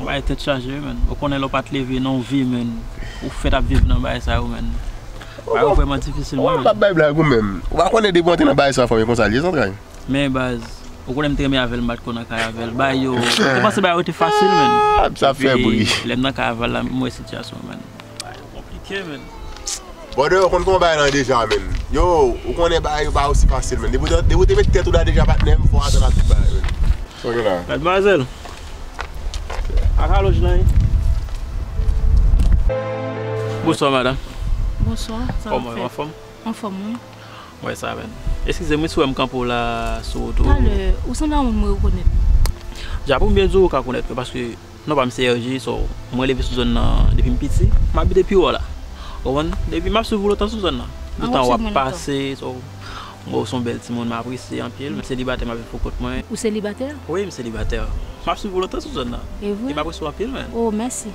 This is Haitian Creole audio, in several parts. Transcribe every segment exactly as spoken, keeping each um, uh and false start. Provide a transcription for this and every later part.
Bay tèt chaje wi, menn. Ou konnen lè w pa t leve nan yon vi, menn, ou fèt ap viv nan bagay sa yo, menn. Bagay yo vrèman difisil, mwen, menn. Ou ap bay blag ou menm. Ou pa konnen depi w antre nan bagay sa, fanmi konsa l ye, zantray. Men baz, ou konnen m te renmen avè l, m pa t ko nan kay avè l. Bagay yo, te panse bagay yo te fasil, menn. Ah, sa fè bri. Epi lè m nan kay avè l la, m wè sitiyasyon, menn. Bagay yo konplike, menn. Brother, ou konn kòman bagay lan ye deja, menn. Yo, ou konnen bagay yo pa osi fasil, menn. Depi w te, depi w te met tèt ou la deja, patnè m, fò w atann a tout bagay, menn. Sa w gen la? Madmwazèl. Ak alonj lan, wi. Bonswa, madanm. Bonswa, sa w ap fè? Kòman w ye, anfòm? Anfòm, wi. Mwen sa, menn. Eskize m, wi, si w wè m kanpe w la sou wout ou. Talè, ou sanble a yon moun mwen rekonèt. Dja pou m byen di w, ou ka konèt mwen, paske non pa m se Hergé, so, mwen leve sou zòn nan depi m piti. M abite pi wo la. Ou konprann? Depi m ap swiv ou lontan sou zòn nan. Lontan w ap pase, so, mwen, ou se yon bèl timoun, m apresye anpil. M selibatè, m ap viv pou kont mwen. Ou selibatè? Wi, m selibatè. M ap swiv ou lontan sou zòn nan. E vre? E m apresye w anpil, menn. Oh, mèsi.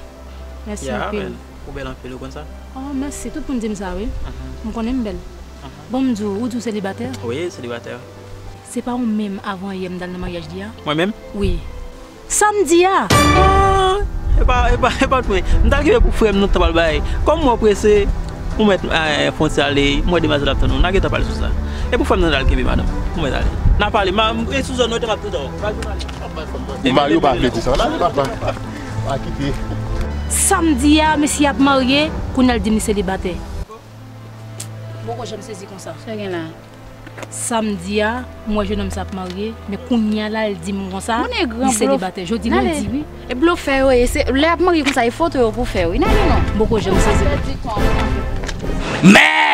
Mèsi anpil. Ou bèl anpil, ou konn sa? Oh, mèsi. Tout moun di m sa, wi. M konnen m bèl. Bon, m di w, ou di w selibatè? Wi, selibatè. Se pa ou menm avan yè m t al nan maryaj li a? Mwen menm? Wi. Samdi a! Ah, e pa, e pa, e pa t mwen. M t al kenbe pou frè m nan, t ap al bay. Kòm mwen prese, ou mèt, eh, fè yon ti ale, m wè demwazèl ap tann ou. N a gentan pale sou sa. E pou frè m nan t al kenbe, madanm. Ou mèt ale. N a pale. M a, e sou zòn nan, ou te m ap tann ou. Ou mari ou pa vle di sa. N a, n a, n a, n a kite. Samdi a, mesye ap marye, kounye a l di m li selibatè. M poko janm sezi konsa. Sa gen la? Samdi a, m wè jennonm sa ap marye, men kounye a la, l di m konsa, li selibatè. Jodi lendi, wi. E blofè yo ye, se, lè y ap marye konsa, e foto yo pou fè, wi. N ale non. M poko janm sezi. Mè!